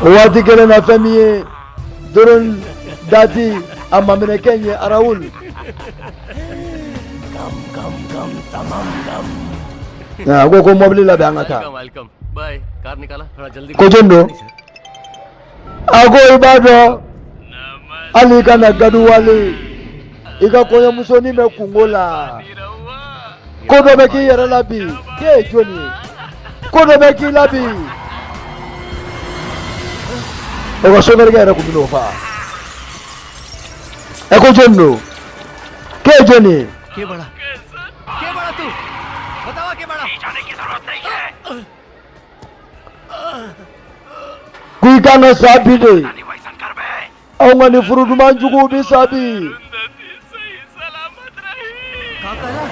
O waati kelen na, fɛn min ye Doron Dati, a maminɛkɛ in ye Arawul. गम गम गम तमाम गम. A ko ko mɔbili labɛn, an ka taa. Welcome, welcome. Bye. Car निकाला, थोड़ा जल्दी. Ko jɔn don? A ko i b'a dɔn, hali i ka na Gaduwale, i ka kɔɲɔmusonin bɛ kungo la, ko dɔ bɛ k'i yɛrɛ la bi. K'e ye jɔnni ye? Ko dɔ bɛ k'i la bi. O ka sofɛrikɛ yɛrɛ tun bɛ n'o faa. Ɛ, ko jɔnni don? K'e ye jɔnni ye? के बड़ा, के बड़ा तू बतावा, के बड़ा? जाने की जरूरत नहीं है. Ko i kan ka sa bi de. वैसन कर बे. Anw ka nin furu duman juguw bi sa bi. सही सलामत रही. का कहला?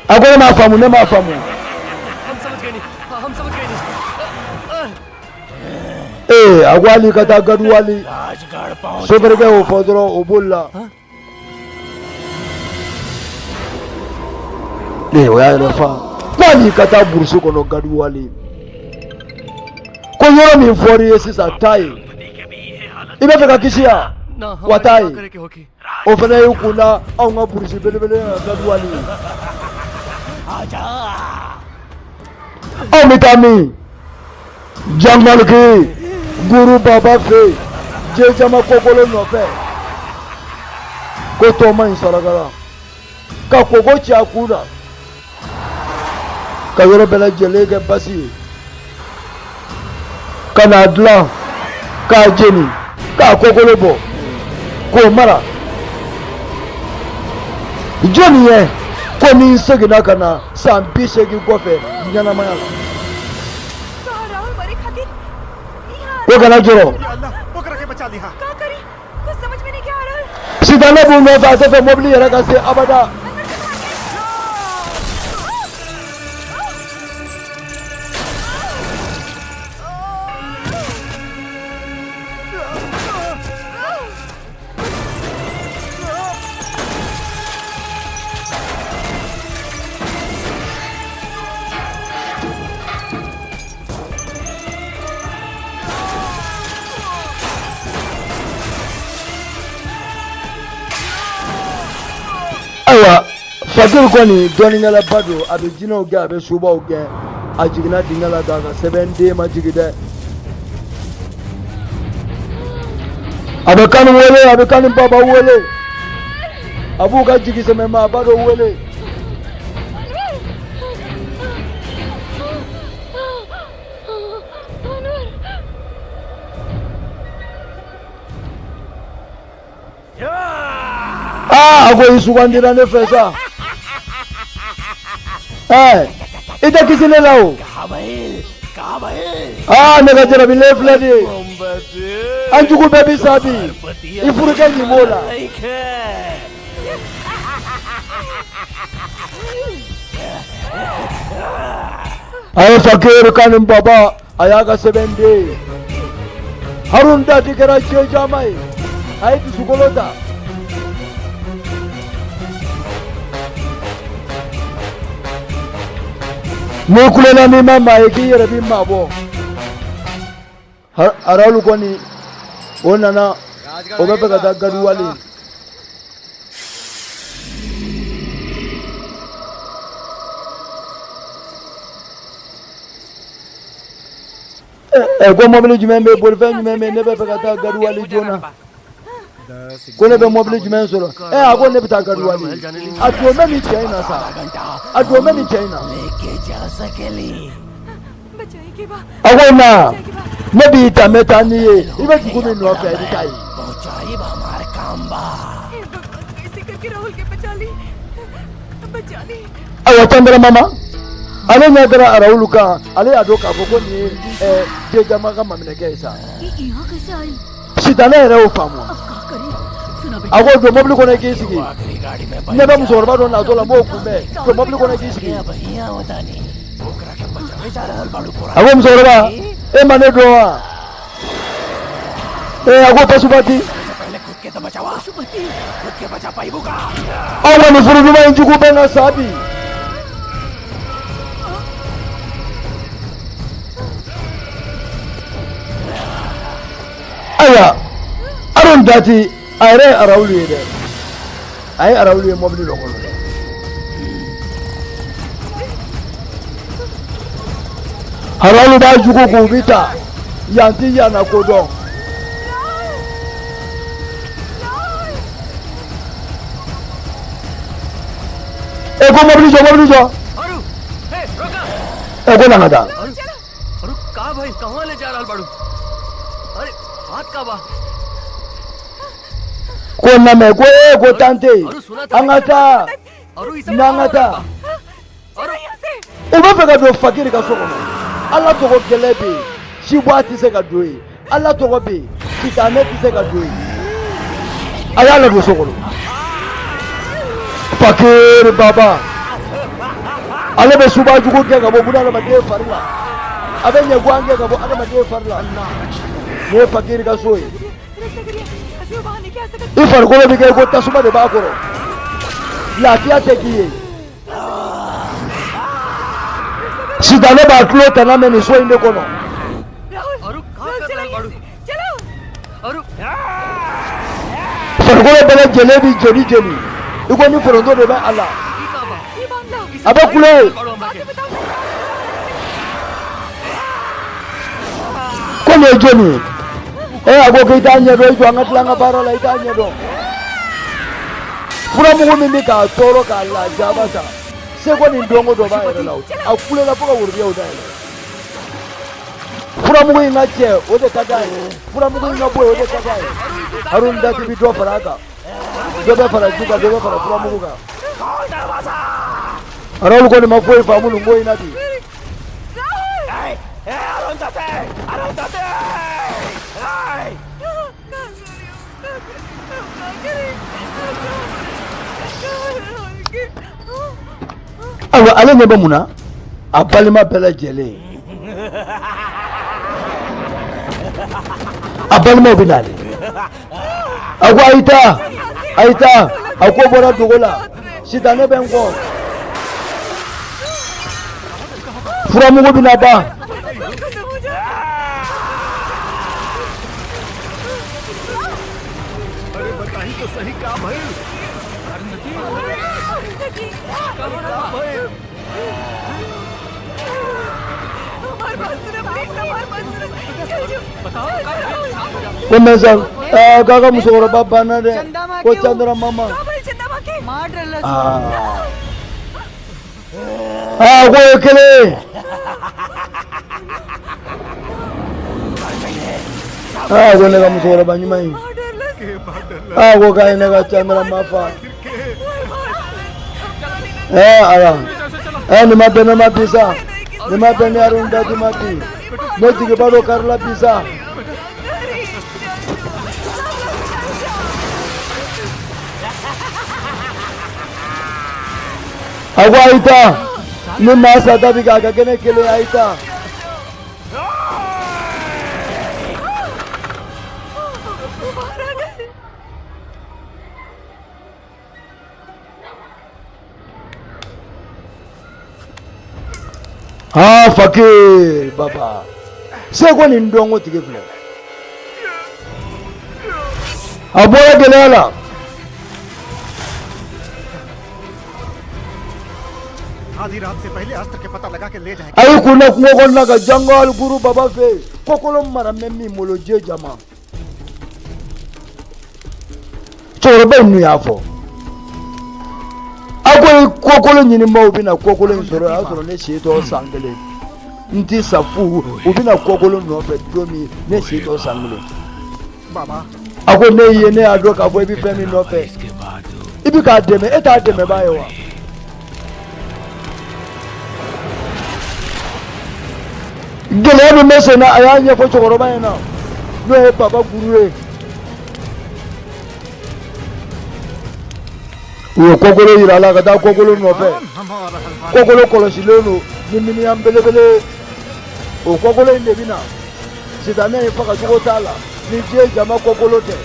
A ko ne m'a faamu, ne m'a faamu. हम समझ गए नहीं, हम समझ गए नहीं. Ee, a ko hali ka taa Gaduwale. Rajgarh पहुंच. Sofɛrikɛ y'o fɔ dɔrɔn, o bolila. Ee, o y'a yɛrɛ fa. Ko hali ka taa burusi kɔnɔ Gaduwale, ko yɔrɔ min fɔr'i ye sisan, taa yen. I bɛ fɛ ka kisi yan. ना. Wa taa yen. करे के होकी. O fana y'i kun da anw ka burusi belebele la Gaduwale. आजा. Anw bɛ taa min? Jangaliki Guru Baba fɛ yen, jɛjama kɔkolo nɔfɛ, ko tɔma in sarakala ka koko ci a kun na, ka yɔrɔ bɛɛ lajɛlen kɛ basi ye, ka n'a dilan k'a jeni, k'a kɔkolo bɔ k'o mara jɔnni ye, ko ni n seginna ka na san 80 kɔfɛ ɲɛnamaya la. का राहुल मरे खातिर यहाँ? Ko kana jɔrɔ. अल्लाह, ओकरा के बचा लिहा. का करी, कुछ समझ में नहीं क्या आ रहा. Sitanɛ b'u nɔfɛ, a tɛ fɛ mobili yɛrɛ ka se abada. अंदर से भागे. Ayiwa, fakiri kɔni dɔnnikɛlaba don, a bɛ jinɛw gɛn, a bɛ sobaw gɛn. A jiginna dingɛ la k'a ka sɛbɛn den ma jigin dɛ. A bɛ kanu wele, a bɛ kanu baba wele, a b'u ka jigi sɛmɛ maaba dɔ wele. Aa, a ko i sugandira ne fɛ sa. Ɛɛ, i tɛ kisi ne la o. काबिल काबिल. Aa, ne ka jarabilen filɛ nin ye. An jugu bɛɛ bi sa bi, i furukɛ nin b'o la. है. A ye fakir kanu baba, a y'a ka sɛbɛn den ye. Harun Dati kɛra cɛ caman ye, a ye dusukolo ta. N'i kulela, n'i ma maa ye k'i yɛrɛ b'i maa bɔ. Aralu kɔni o nana, o bɛ fɛ ka taa Gaduwale. Ɛ, ko mɔbili jumɛn bɛ yen, bolifɛn jumɛn bɛ yen? Ne bɛ fɛ ka taa Gaduwale joona. Ko ne bɛ mɔbili jumɛn sɔrɔ? Ɛ, a ko ne bɛ taa Gaduwale. A don bɛ nin cɛ in na sa, a don bɛ nin cɛ in na. लेके जा सकेली. बचाई के बा. A ko na, ne b'i ta, n bɛ taa n'i ye, i bɛ dugu min nɔfɛ, i bɛ taa yen. पहुंचाई हमार काम बा. हे भगवान, कैसे करके राहुल के बचा ली, बचा ली. Ayiwa, Chandra mama, ale ɲɛ dara Arawulu kan, ale y'a dɔn k'a fɔ ko nin ye jɛjama ka maminɛkɛ ye sa. ये यहाँ कैसे आई? Sitanɛ yɛrɛ y'o faamu. अब का करी? सुनो बेटा. A ko don mɔbili kɔnɔ, i k'i sigi. आखिरी गाड़ी में. Ne bɛ musokɔrɔba dɔ natɔ la, n b'o kunbɛn. Don mɔbili kɔnɔ, i k'i sigi. भैया होता नहीं, ओकरा के बचावे जा रहल बाड़ू पूरा. A ko musokɔrɔba, e ma ne dɔn wa? Ee, a ko Pasupati. सबसे पहले खुद के तो बचावा, खुद के बचा पाईबू का? Aw ka nin furu duman in jugu bɛ n ka sa bi. Arun Dati a yɛrɛ ye Arawulu ye dɛ, a ye Arawulu ye mɔbili dɔ kɔnɔ dɛ. Arawulu b'a jugu k'u bi ta yan ti yan na ko dɔn. E ko mɔbili jɔ, mɔbili jɔ. E ko na ka taa. अरु का भाई कहवा ले जा रहल बाड़ू? अरे हाथ का बा? Ko na mɛ ko ee ko tante an ka taa n'an ka taa. U bɛ fɛ ka don fakiri ka so kɔnɔ. Ala tɔgɔ gɛlɛn bɛ yen, sibɔ tɛ se ka don yen. Ala tɔgɔ bɛ yen, sitanɛ tɛ se ka don yen. A y'a ladon so kɔnɔ. Fakiri baba ale bɛ suba jugu kɛ ka bɔ bunadamaden fari la, a bɛ ɲɛguwan kɛ ka bɔ adamaden fari la. Nin ye fakiri ka so ye. I farikolo bɛ kɛ i ko tasuma de b'a kɔrɔ, lafiya tɛ k'i ye. Sitanɛ b'a tulo tana mɛn nin so in de kɔnɔ. Farikolo bɛɛ lajɛlen bɛ jeni jeni i ko ni foronto de bɛ a la. A bɛ kule ko nin ye jɔnni ye? E a ko k'i t'a ɲɛdɔn, i jɔ an ka tila an ka baara la, i t'a ɲɛdɔn. Furamugu min bɛ k'a tɔɔrɔ k'a lajaba sa, seko ni dɔnko dɔ b'a yɛrɛ la, a kulela fo ka worobiyɛw dayɛlɛ. Furamugu in ka cɛ o de ka d'a ye, furamugu in ka bɔ yen o de ka d'a ye. Haruna Dati bi dɔ fara a kan, dɔ bɛ fara ji kan, dɔ bɛ fara furamugu kan. Arawulu kɔni ma foyi faamu nin ko in na bi. Ayiwa ale ɲɛ bɛ mun na? A balima bɛɛ lajɛlen, a balimaw bɛ nalen. A ko a y'i taa, a y'i taa. A ko bɔra dogo la, sitanɛ bɛ n kɔ. Furamugu bɛna ban. अरे बताही तो सही का भइल? का भइल? Ko mɛ sa ɛɛ k'a ka musokɔrɔba banna dɛ, ko Chandra mama. Aa aa ko ye kelen ye. Aa ko ne ka musokɔrɔba ɲuman in. Aa ko k'a ye ne ka Chandra ma fa. Ɛɛ ala ɛɛ nin ma bɛn ne ma bi sa, nin ma bɛn ne Haruna Dati ma bi. Ne jigiba dɔ karila bi sa. A ko a y'i taa, ni maa sata bi kɛ a ka kɛ ne kelen ye, a y'i taa. Aa fakir baba seko ni dɔnko tigi filɛ, a bɔra gɛlɛya la. आधी रात से पहले अस्त्र के पता लगा के ले जाएंगे। A y'i kun da kungo kɔnɔna ka Jangal Guru baba fɛ yen, kɔkɔlɔ mara mɛ min bolo je jama. Cɛkɔrɔba in dun y'a fɔ, a ko i kɔkɔlɔ ɲinibaaw bɛna kɔkɔlɔ in sɔrɔ, o y'a sɔrɔ ne si tɔ san kelen. N ti sa fu, u bɛna kɔkɔlɔ nɔfɛ don min ne si tɔ san kelen. Baba A ko ne ye ne y'a dɔn k'a fɔ i bɛ fɛn min nɔfɛ, i bɛ k'a dɛmɛ, e t'a dɛmɛbaa ye wa? Gɛlɛya min bɛ sen na, a y'a ɲɛfɔ cɛkɔrɔba ɲɛna, n'o ye Baba Guru ye. U ye kɔkolo yira a la ka taa kɔkolo nɔfɛ. Kɔkolo kɔlɔsilen don ni miniyan belebele ye. O kɔkolo in de bɛ na sitanɛ in fagacogo t'a la ni diɲɛ jama kɔkolo tɛ.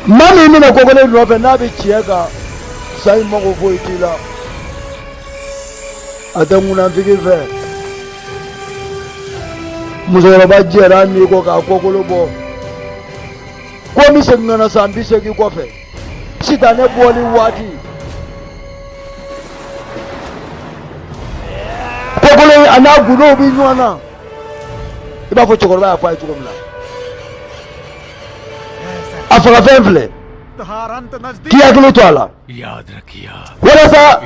Maa min bɛna kɔkɔlen nɔfɛ n'a bɛ tiɲɛ kan, sa in mago foyi t'i la, a tɛ ŋunanfigi fɛ. Musokɔrɔba jɛra min kɔ k'a kɔkolo bɔ ko n bɛ segin ka na san 80 kɔfɛ, sitanɛ bɔli waati. Kɔkolo in a n'a gundow bɛ ɲɔgɔn na i b'a fɔ cɛkɔrɔba y'a fɔ a ye cogo min na. A fagafɛn filɛ, k'i hakili to a la walasa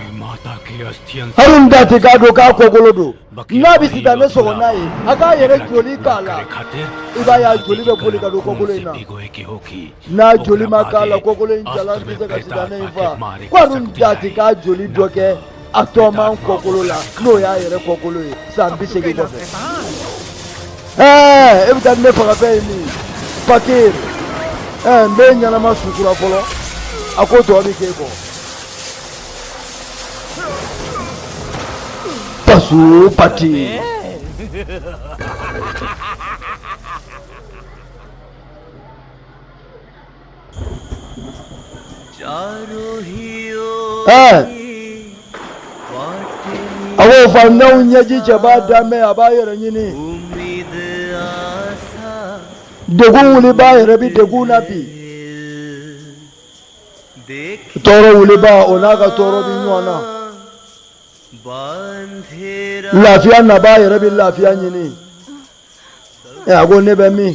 Harun Dati k'a dɔn k'a kɔkolo don. N'a bɛ sitanɛ sɔgɔ n'a ye, a k'a yɛrɛ joli k'a la. I b'a ye a joli bɛ boli ka don kɔkolo in na. N'a joli ma k'a la, kɔkolo in jalan tɛ se ka sitanɛ in faa. Ko Harun Dati k'a joli dɔ kɛ a tɔman kɔkolo la, n'o y'a yɛrɛ kɔkolo ye san 80 kɔfɛ. Ɛɛ, e bɛ taa ni ne fagafɛn ye min fakir, ɛɛ, n bɛ ɲɛnama sutura fɔlɔ. A ko tɔ bɛ k'e kɔ pasu pati. Ɛɛ, a ko fantanw ɲɛji cɛ b'a danbɛ, a b'a yɛrɛ ɲini. Degun wulibaa yɛrɛ bɛ degun na bi, tɔɔrɔ wulibaa, o n'a ka tɔɔrɔ bɛ ɲɔgɔn na. Lafiya nabaa yɛrɛ bɛ lafiya ɲini. Ɛ, a ko ne bɛ min?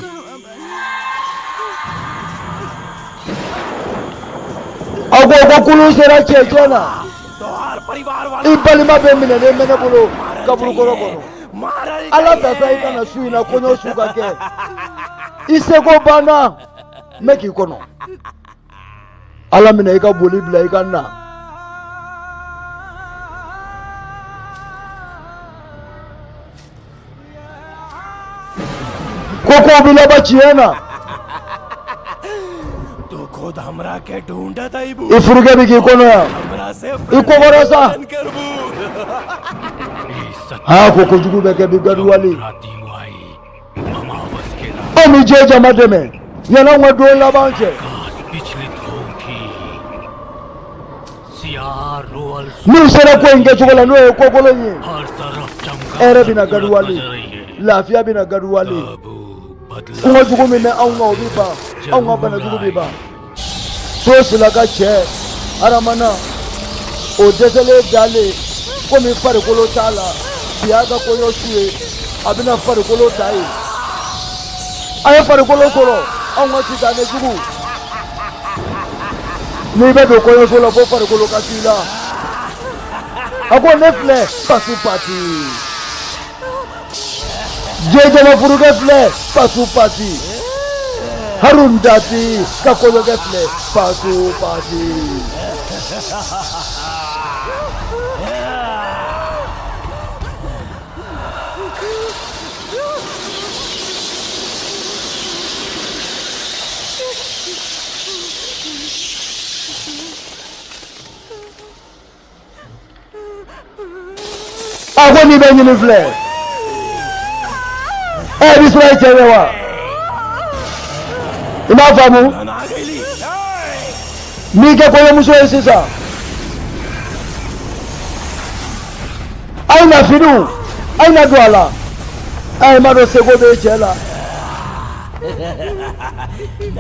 A ko ko kulun sera cɛncɛn na, i balima bɛ minɛnen bɛ ne bolo kaburukɔrɔ kɔnɔ. Ala ta sa, i kana su in na kɔɲɔ su ka kɛ. I seko banna, n bɛ k'i kɔnɔ. Ala minɛ, i ka boli bila, i ka na. Ko kow bɛ laban tiɲɛ na. I furukɛ bɛ k'i kɔnɔ yan, i kɔkɔrɔ sa. Aa, ko kojugu bɛ kɛ bi gaduwale. Anw bɛ diɲɛ jama dɛmɛ yan'anw ka don laban cɛ. N'u sera ko in kɛcogo la, n'o ye kokolon ye, hɛrɛ bɛna gaduwale, lafiya bɛna gaduwale. Kɔngɔ jugu min bɛ anw kan, o bɛ ban. Anw ka bana jugu bɛ ban. So sila ka cɛ haramana o dɛsɛlen dalen, komi farikolo t'a la. Bi y'a ka kɔɲɔ su ye, a bɛna farikolo ta yen. A ye farikolo sɔrɔ, anw ka sitanɛ jugu. N'i bɛ don kɔɲɔso la, fo farikolo ka k'i la. A ko ne filɛ, pasu pati. Diɲɛ jama furukɛ filɛ, pasu pati. Harun Dati ka kɔɲɔkɛ filɛ, pasu pati. A ko n'i bɛ ɲini filɛ, ɛ bɛ siran i cɛ ɲɛ wa? I m'a faamu? N'i kɛ kɔɲɔmuso ye sisan, a ye na finiw, a ye na don a la. A ye m'a dɔn seko b'e cɛ la.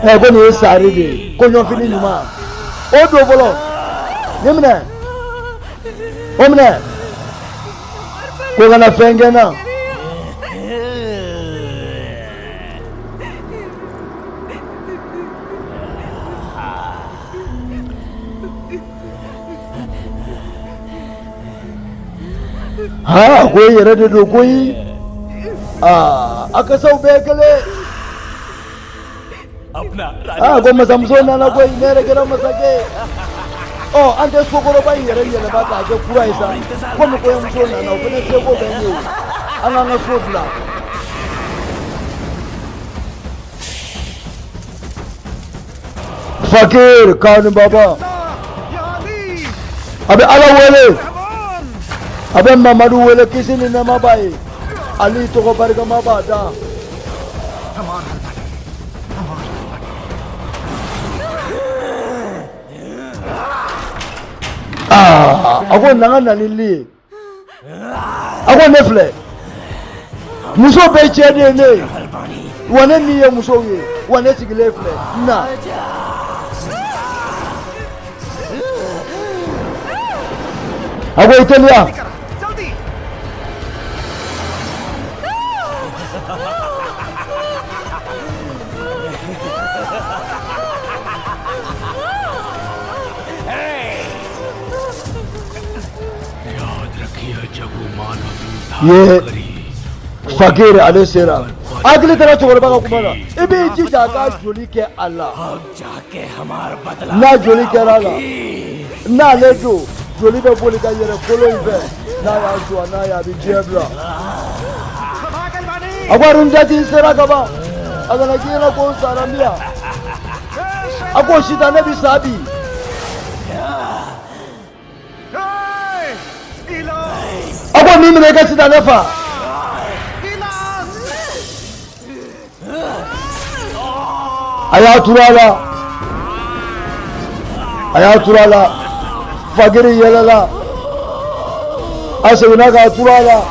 Ɛ, ko nin ye sari de ye, kɔɲɔfini ɲuman, o don fɔlɔ. Nin minɛ, o minɛ, ko kana fɛn kɛ n na. Aa, ko i yɛrɛ de don koyi. Aa, a kasaw bɛɛ kelen. Aa, ko masamuso nana koyi, ne yɛrɛ kɛra masakɛ ye. Ɔ, an tɛ sokɔrɔba in yɛrɛ yɛlɛma k'a kɛ kura ye sa, komi kɔɲɔmuso nana, o fana seko bɛ n ye. O an k'an ka so bila. Fakir Kanu Baba a bɛ Ala wele, a bɛ Mamadu wele, kisi ni nɛɛma b'a ye. Ali tɔgɔ barikama b'a da. Aa, a ko na n ka na ni li ye. A ko ne filɛ, muso bɛɛ cɛ de ye ne ye, wa ne min ye musow ye, wa ne sigilen filɛ na. A ko i teliya. Ye fakiri ale sera, hakili taara cɛkɔrɔba ka kuma la. I b'i jija a ka joli kɛ a la. N'a joli kɛra a la, n'ale don, joli bɛ boli ka yɛlɛ kolo in fɛ. N'a y'a jɔ, n'a ye, a bɛ diɲɛ bila. A ko Arundhati, n sera ka ban. A kana k'i ɲɛna ko n sara, n bi yan. A ko sisan ne bi sa bi. A ko min minɛ i ka sisan ne fa. A y'a turu a la, a y'a turu a la. Fakiri yɛlɛla, a seginna k'a turu a la.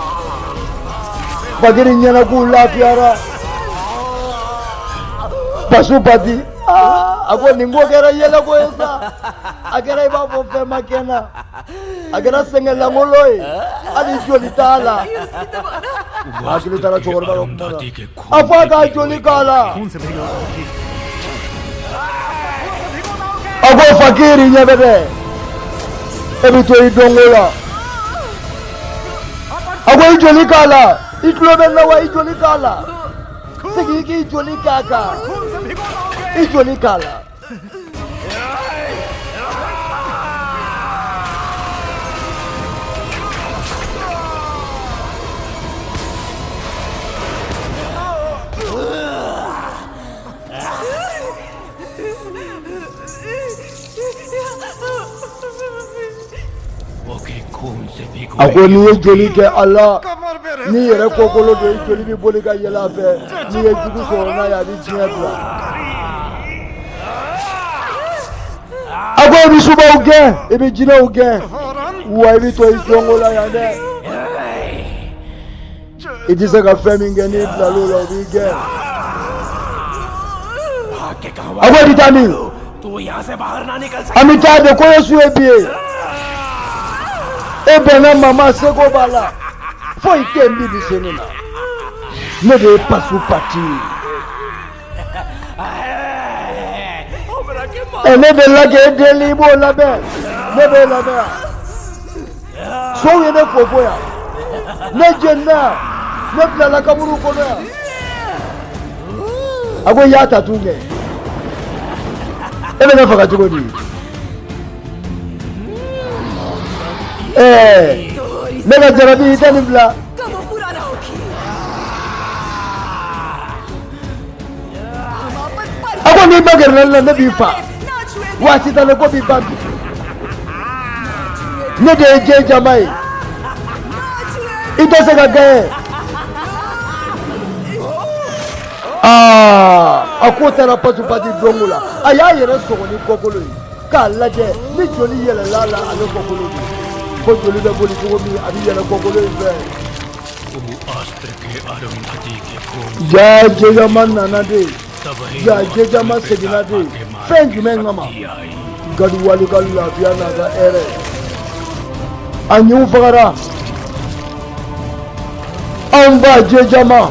Fakiri ɲɛnakun lafiyara. Pasupati, a ko nin ko kɛra yɛlɛko ye sa. A kɛra i b'a fɔ fɛn ma kɛ n na. A kɛra sɛgɛn lankolon ye, hali joli t'a la. Hakili taara cɛkɔrɔba ka kuma la. A fɔ a ka joli k'a la. A ko fakiri ɲɛ bɛ dɛ, e bɛ to i dɔnko la. A ko i joli k'a la. I tulo bɛ n na wa? I joli k'a la. Segin i k'i joli k'a kan, i joli k'a la. A ko n'i ye joli kɛ a la, n'i yɛrɛ kɔkolo don, i joli bɛ boli ka yɛlɛ a fɛ. N'i ye jugu sɔrɔ n'a ye, a bɛ diɲɛ bila. A ko i bɛ subaw gɛn, i bɛ jinɛw gɛn, wa i bɛ to i jɔnko la yan dɛ. I tɛ se ka fɛn min kɛ, n'i bilal'o la, o b'i gɛn. A ko i bɛ taa min? An bɛ taa de, ko ye su ye bi ye. E bɛnna mama seko b'a la, foyi tɛ yen min bɛ se ne la. Ne de ye Pasupati ye. Ɛ, ne delila k'e deli, i b'o labɛn, ne b'e labɛn yan. Sow ye ne fofo yan, ne jenina yan, ne bilala kaburu kɔnɔ yan. A ko i y'a ta tun kɛ, e bɛ ne faga cogo di? Ɛɛ, ne ka jarabi, i tɛ nin bila. A ko n'i ma gɛrɛ ne la, ne b'i fa. Waati tɛ ne ko b'i ban bi. Ne de ye diɲɛ jama ye, i tɛ se ka gɛn. Aa, a ko taara Pasupati donko la. A y'a yɛrɛ sɔgɔ ni kɔkolo ye k'a lajɛ ni joli yɛlɛla la ale kɔkolo don, ko joli bɛ boli cogo min, a bɛ yɛlɛ kɔkolo in fɛ. Ja jɛjama nana de, ja jɛjama seginna de. Fɛn jumɛn kama? Gadiwali ka lafiya n'a ka hɛrɛ. A ɲinw fagara. Anw ba jɛjama,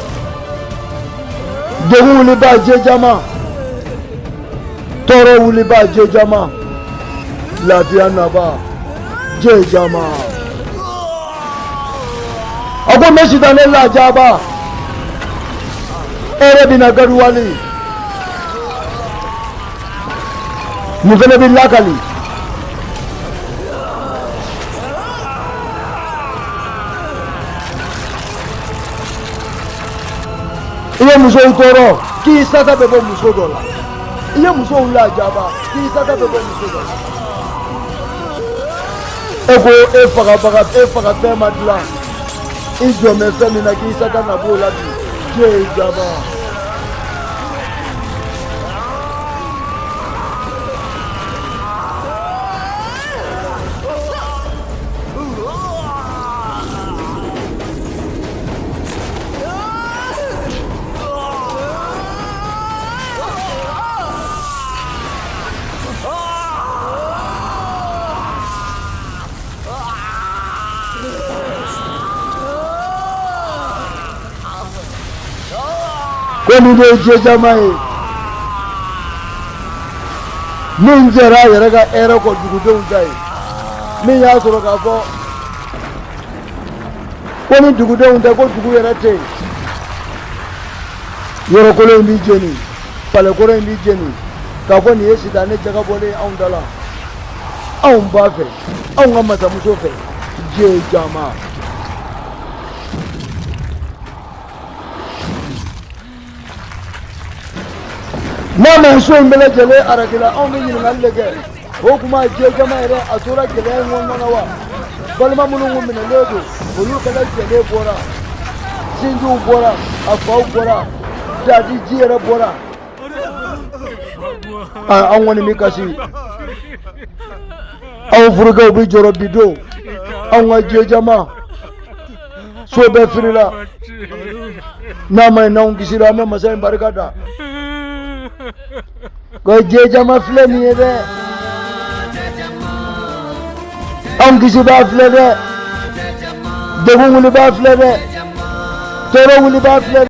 degun wuliba jɛjama, tɔɔrɔ wuliba jɛjama, lafiya naba jɛjama. A ko n bɛ sitanɛ lajaba, hɛrɛ bɛ na Gadiwali. Nin fana bɛ lakali. I ye musow tɔɔrɔ k'i sata bɛ bɔ muso dɔ la. I ye musow lajaba k'i sata bɛ bɔ muso dɔ la. E ko e fagabaga, e faga fɛn ma dilan, i jɔn bɛ fɛn min na k'i sata na b'o la bi. Diɲɛ ye jaba. Ko nin de ye jɛjama ye min jɛra a yɛrɛ ka hɛrɛ kɔ dugudenw ta ye, min y'a sɔrɔ k'a fɔ ko ni dugudenw tɛ ko dugu yɛrɛ tɛ yen. Yɔrɔkolon in b'i jeni, palɛkɔrɔ in b'i jeni, k'a fɔ nin ye sitanɛ jaga bɔlen ye anw da la, anw ba fɛ, anw ka masamuso fɛ, jɛjama. N'a ma so in bɛɛ lajɛlen arakila, anw bɛ ɲininkali de kɛ. O tuma jɛjama yɛrɛ a tora gɛlɛya in kɔnɔna na wa? Balima minnu kun minɛlen don, olu bɛɛ lajɛlen bɔra, sinjiw bɔra, a faw bɔra, dadi ji yɛrɛ bɔra. An kɔni bɛ kasi, anw furukɛw bɛ jɔrɔ bi don, anw ka jɛjama so bɛɛ firila. N'a ma ɲi n'anw kisira, an bɛ masa in barika da. Ko jɛjama filɛ nin ye dɛ, anw kisibaa filɛ dɛ, degun wulibaa filɛ dɛ, tɔɔrɔ wulibaa filɛ.